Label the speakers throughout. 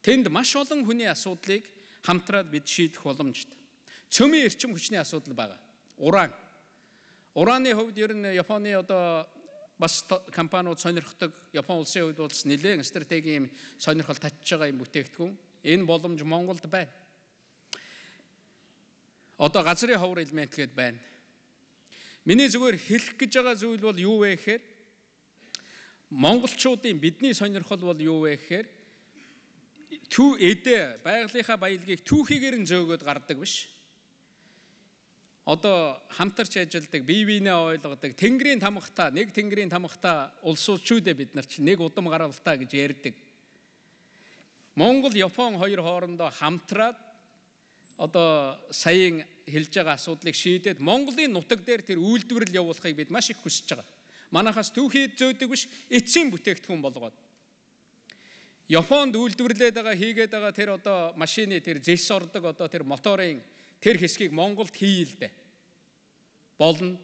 Speaker 1: Тэнд маш олон хүний асуудлыг хамтраад бид шийдэх боломжтой. Цөмийн эрчим хүчний асуудал байгаа. Уран. Ураны хувьд ер нь Японы одоо бас компаниуд сонирхдаг. Япон улсын хувьд бол нэлээд стратегийн сонирхол татж байгаа юм бүтээгдэхүүн. Энэ боломж Монголд байна. Одоо газрын ховор элемент гээд байна. Миний зүгээр хэлэх гэж байгаа зүйл бол юу вэ гэхээр монголчуудын бидний сонирхол бол юу вэ гэхээр төв эдээ байгалийнхаа баялагийг түүхийгээр нь зөөгөөд гардаг биш. Одоо хамтарч ажилладаг, бие биенээ ойлгодог, тэнгэрийн тамгатай, нэг тэнгэрийн тамгатай улсууд шүү дээ бид нар чинь нэг удам гаралтай гэж ярьдаг. Монгол, Япон хоёр хоорондоо хамтраад одоо саяын хэлж байгаа асуудлыг шийдээд Монголын нутаг дээр тэр үйлдвэрлэл явуулахыг бид маш их хүсэж байгаа. Манайхаас түүхийд зөөдөг биш, эцсийн бүтээгдэхүүн болгоод. Японд үйлдвэрлээд байгаа, хийгээд байгаа тэр одоо машины тэр зэс ордог одоо тэр моторын тэр хэсгийг Монголд хийе л дээ. Болно.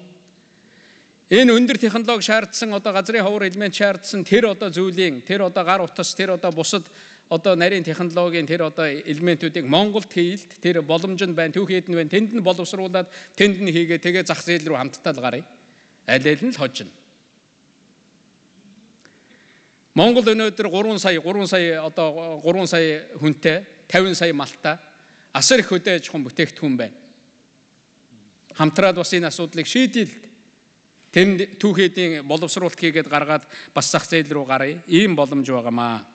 Speaker 1: Энэ өндөр технологи шаардсан одоо газрын ховор элемент шаардсан тэр одоо зүйлийн, тэр одоо гар утас, тэр одоо бусад одоо нарийн технологийн тэр одоо элементүүдийг Монголд хийлд тэр боломж нь байна, түүхийд нь байна. Тэнд нь боловсруулад тэнд нь хийгээ тэгээ зах зээл рүү хамтдаа л гаръя. Аль аль нь л хожино. Монгол өнөөдөр 3 сая одоо 3 сая хүнтэй, 50 сая малтай асар их хөдөө аж ахуйн бүтээгдэхүүн байна. Хамтраад бас энэ асуудлыг шийдэл. Тэнд түүхийдийн боловсруулалт хийгээд гаргаад бас зах зээл рүү гаръя. Ийм боломж байгаамаа.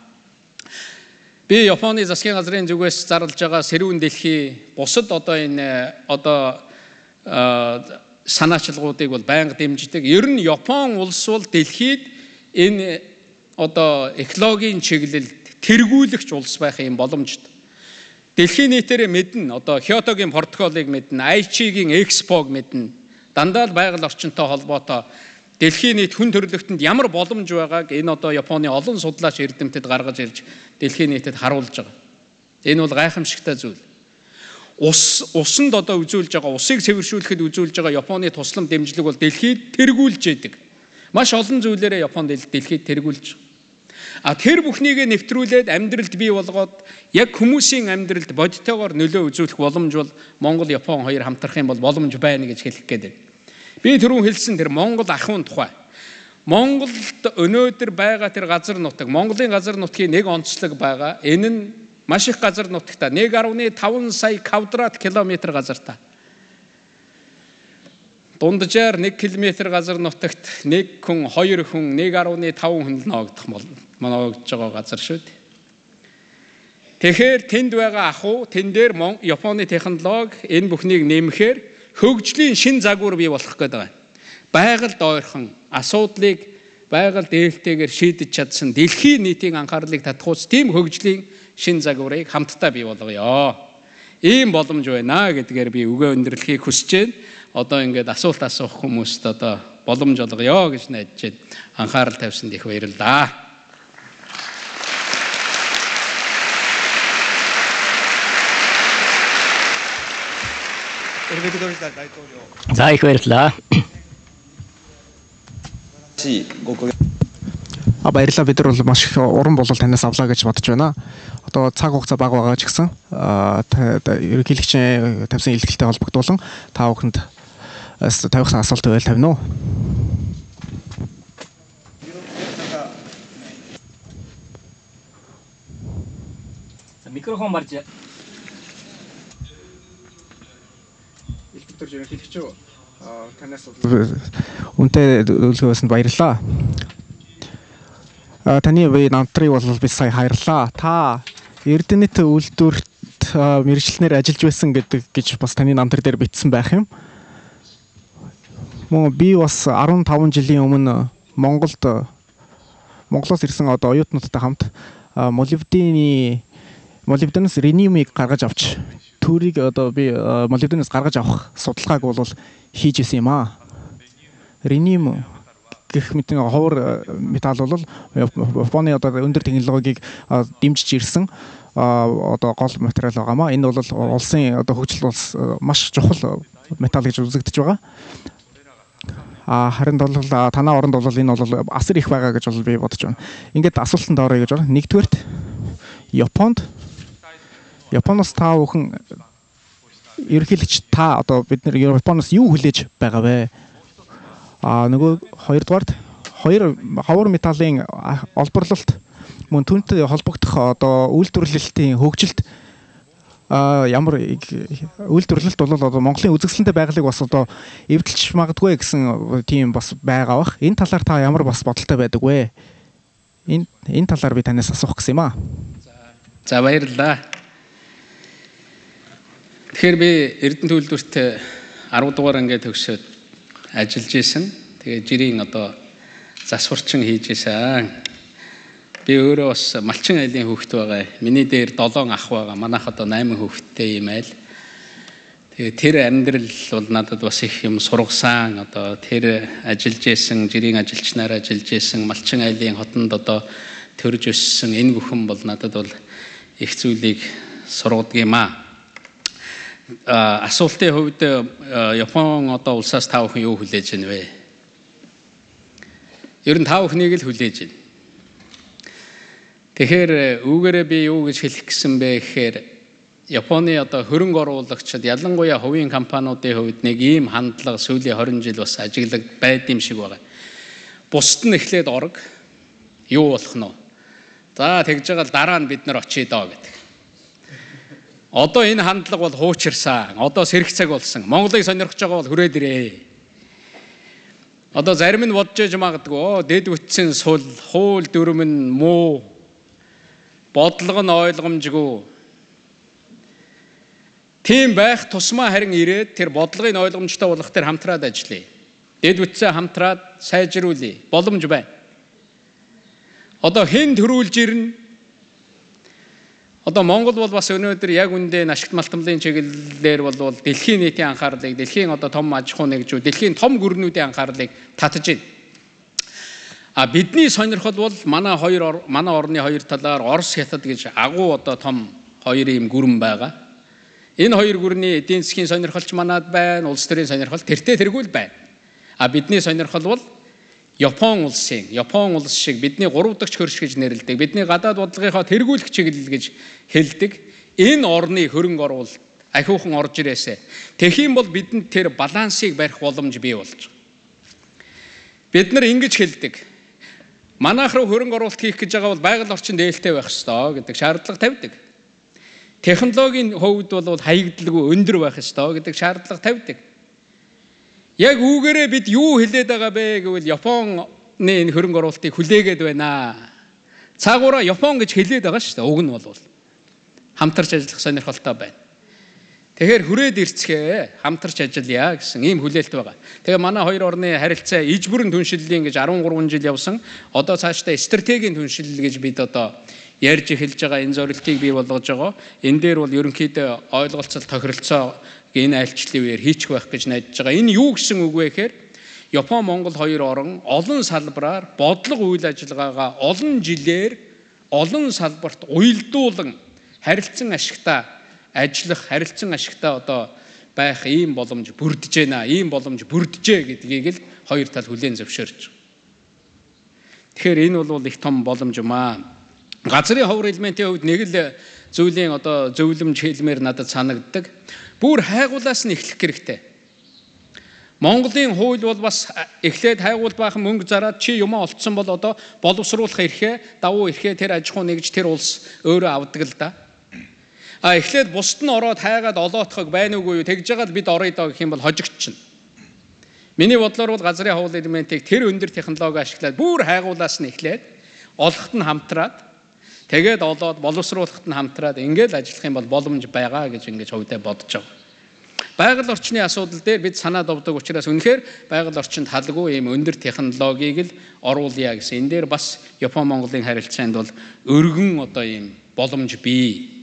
Speaker 1: Би Японы засгийн газрын зүгээс зарлж байгаа сэрүүн дэлхий бусад одоо энэ одоо санаачилгуудыг бол байнга дэмждэг. Ер нь Япон улс бол дэлхийд энэ одоо экологийн чиглэлд тэргүүлэгч улс байх юм боломжтой. Дэлхийн нийтээрээ мэднэ. Одоо Кёотогийн протоколыг мэднэ, Айчигийн экспог мэднэ. Дандаа л байгаль орчинтой холбоотой дэлхийн нийт хүн төрөлхтөнд ямар боломж байгааг энэ одоо Японы олон судлаач эрдэмтэд гаргаж ирж дэлхийн нийтэд харуулж байгаа. Энэ бол гайхамшигтай зүйл. Усанд одоо үзүүлж байгаа, усыг цэвэршүүлэхэд үзүүлж байгаа Японы туслам дэмжлэг бол дэлхийд тэргүүлж идэг. Маш олон зүйлээрээ Японд дэлхийд тэргүүлж байгаа. А тэр бүхнийг нэвтрүүлээд амьдралд бий болгоод яг хүмүүсийн амьдралд бодитойгоор нөлөө үзүүлэх боломж бол Монгол, Япон хоёр хамтрах юм бол боломж байна гэж хэлэх гээд байна. Би түрүүн хэлсэн тэр Монгол ахуйн тухай. Монголд өнөөдөр байгаа тэр газар нутаг, Монголын газар нутгийн нэг онцлог байгаа. Энэ нь маш их газар нутагта 1.5 сая квадрат километр газартай. Дунджаар 1 км газар нутагт 1 хүн, 2 хүн, 1.5 хүн л ноогдох ноогдож байгаа газар шүү дээ. Тэгэхээр тэнд байгаа ахуй, тэн дээр Японы технологи энэ бүхнийг нэмэхээр хөгжлийн шин загвар бий болох гээд байгаа. Байгальд ойрхон асуудлыг байгальд ээлтэйгээр шийдэж чадсан дэлхийн нийтийн анхаарлыг татахуйц тийм хөгжлийн шин загварыг хамтдаа бий болгоё. Ийм боломж байна гэдгээр би үгээ өндөрлөхийг хүсэж байна. Одоо ингээд асуулт асуух хүмүүст одоо боломж олгоё гэж найдаж байна. Анхаарал тавьсанд их баярлалаа.
Speaker 2: За их баярлалаа.
Speaker 3: Баярлалаа. Бид нар бол маш их уран болол танаас авлаа гэж бодож байна. Одоо цаг хугацаа бага байгаа ч гэсэн ерөнхийлөгчийн тавьсан илтгэлтэй холбогдуулан та бүхэнд тавихсан асуулт байвал тавина уу?
Speaker 2: Микрофон барьж.
Speaker 3: Илтгэл ерөнхийлөгч танаас үнэтэй төлөвлөгөөсөнд баярлалаа. Таны би намтрыг бол би сая хайрлаа. Та Эрдэнэт үйлдвэрт мэргэжлэнээр ажиллаж байсан гэдэг гэж бас таны намтар дээр бичсэн байх юм. Мөн би бас 15 жилийн өмнө Монголд Монголоос ирсэн одоо оюутнуудтай хамт молибденээс рениумыг гаргаж авч төрийг одоо би молибденээс гаргаж авах судалгааг бол хийж исэн юм аа. Рениум гэх мэт ховор металл бол Японы одоо өндөр технологиг дэмжиж ирсэн одоо гол материал байгаамаа. Энэ бол улсын одоо хөгжил улс маш чухал металл гэж үзэгдэж байгаа. Харин бол танаа оронд бол энэ бол асар их байгаа гэж бол би бодож байна. Ингээд асуултанд оръё гэж байна. Нэгдүгээрт Японоос та бүхэн ерөнхийлөгч та одоо бид нэр Японоос юу хүлээж байгаа вэ? А нөгөө хоёрдугаарт хоёр ховор металлын олборлолт мөн түүнтэй холбогдох одоо үйлдвэрлэлтийн хөгжилт ямар үйлдвэрлэлт бол одоо Монголын үзэсгэлэнтэй байгалыг бас одоо эвдэлж магадгүй гэсэн тийм бас байгаа бах. Энэ талаар та ямар бас бодолтой байдаг вэ? Энэ талаар би танаас асуух гэсэн юм аа.
Speaker 1: За баярлалаа. Тэгэхээр би Эрдэнэ төлөвлөрт 10 дугаар анги төгсөөд ажиллаж исэн. Тэгээ жирийн одоо засварчин хийж исэн. Би өөрөө бас малчин айлын хүүхэд байгаа. Миний дээр 7 ах байгаа. Манайх одоо 8 хүүхэдтэй юм айл. Тэгээ тэр амьдрал бол надад бас их юм сургасан. Одоо тэр ажиллаж исэн, жирийн ажилчнаар ажиллаж исэн, малчин айлын хотонд одоо төрж өссөн энэ бүхэн бол надад бол их зүйлийг сургадаг юм аа. Асуултын хувьд Япон одоо улсаас та бүхэн юу хүлээж байна вэ? Ер нь та бүхнийг л хүлээж байна. Тэгэхээр үүгээрээ би юу гэж хэлэх гэсэн бэ гэхээр Японы одоо хөрөнгө оруулагчид ялангуяа хувийн компаниудын хувьд нэг ийм хандлага сүүлийн 20 жил бас ажиглагд байд юм шиг байгаа. Бусд нь эхлээд орог юу болох нь вэ? За тэгж байгаа л дараа нь бид нар очие доо гэдэг. Одоо энэ хандлага бол хуучирсан. Одоо сэрэх цаг болсон. Монголыг сонирхож байгаа бол хүрээд ирээ. Одоо зарим нь бодож ээж магадгүй дэд бүтсэн сул, хууль дүрм нь муу, бодлого нь ойлгомжгүй. Тийм байх тусмаа харин ирээд тэр бодлогыг ойлгомжтой болгох тэр хамтраад ажиллая. Дэд бүтсээ хамтраад сайжруулъя. Боломж байна. Одоо хэн төрүүлж ирнэ? Одоо Монгол бол бас өнөөдөр яг үндэ ашигт малтамлын чиглэлээр бол дэлхийн нийтийн анхаарлыг, дэлхийн одоо том аж ахуй нэгжүүд, дэлхийн том гүрнүүдийн анхаарлыг татж байна. А бидний сонирхол бол манай орны хоёр талаар Орос, Хятад гэж агуу одоо том хоёр ийм гүрэн байгаа. Энэ хоёр гүрний эдийн засгийн сонирхолч манад байна, улс төрийн сонирхол тэртээ тэргүй л байна. А бидний сонирхол бол Япон улсын, Япон улс шиг бидний гурав дахь хөрш гэж нэрлэдэг, бидний гадаад бодлогынхоо тэргүүлэх чиглэл гэж хэлдэг. Энэ орны хөрөнгө оруулалт ахиухан орж ирээсэ. Тэгэх юм бол бидэнд тэр балансыг барих боломж бий болж байгаа. Бид нар ингэж хэлдэг. Манайх руу хөрөнгө оруулалт хийх гэж байгаа бол байгаль орчин дээлтэй байх ёстой гэдэг шаардлага тавьдаг. Технологийн хувьд бол хаягдalгүй өндөр байх ёстой гэдэг шаардлага тавьдаг. Яг үүгээрээ бид юу хэлээд байгаа бэ гэвэл Японы энэ хөрөнгө оруулалтыг хүлээгээд байна. Цаагаараа Япон гэж хэлээд байгаа шүү дээ. Уг нь бол хамтарч ажиллах сонирхолтой байна. Тэгэхээр хүрээд ирцгээ хамтарч ажиллая гэсэн ийм хүлээлт байгаа. Тэгээ манай хоёр орны харилцаа иж бүрэн түншиллийн гэж 13 жил явсан. Одоо цаашдаа стратегийн түншилэл гэж бид одоо ярьж эхэлж байгаа энэ зорилтыг бий болгож байгаа. Энэ дээр бол ерөнхийдөө ойлголцол тохиролцоо энэ айлчлалын үеэр хийчих байх гэж найдаж байгаа. Энэ юу гэсэн үг вэ гэхээр Япон, Монгол хоёр орон олон салбараар бодлого үйл ажиллагаагаа олон жилээр олон салбарт уялдуулан харилцан ашигтай ажиллах, харилцан ашигтай одоо байх ийм боломж бүрдэж байна, ийм боломж бүрджээ гэдгийг л хоёр тал хүлээн зөвшөөрч байгаа. Тэгэхээр энэ бол их том боломж юм аа. Газрын ховор элементийн хувьд нэг л зүйлийн одоо зөвлөмж хэлмээр надад санагддаг. Бүр хайгуулаас нь эхлэх хэрэгтэй. Монголын хууль бол бас эхлээд хайгуул баахан мөнгө зараад чи юмаа олцсон бол одоо боловсруулах эрхээ, давуу эрхээ тэр аж ахуй нэгж тэр улс өөрөө авдаг л да. А эхлээд бусд нь ороод хайгаад олоотхог байна уугүй юу тэгж жагаад бид орё доо гэх юм бол хожигдчихно. Миний бодлоор бол газрын ховор элементийг тэр өндөр технологи ашиглаад бүр хайгуулаас нь эхлээд олоход нь хамтраад тэгээд олоод боловсруулахад нь хамтраад ингээл ажиллах юм бол боломж байгаа гэж ингэж хувьдаа бодож байгаа. Байгаль орчны асуудал дээр бид санаа зовдөг учраас үнэхээр байгаль орчинд халгүй ийм өндөр технологиг л оруулъя гэсэн. Энэ дээр бас Япон Монголын харилцаанд бол өргөн одоо ийм боломж бий.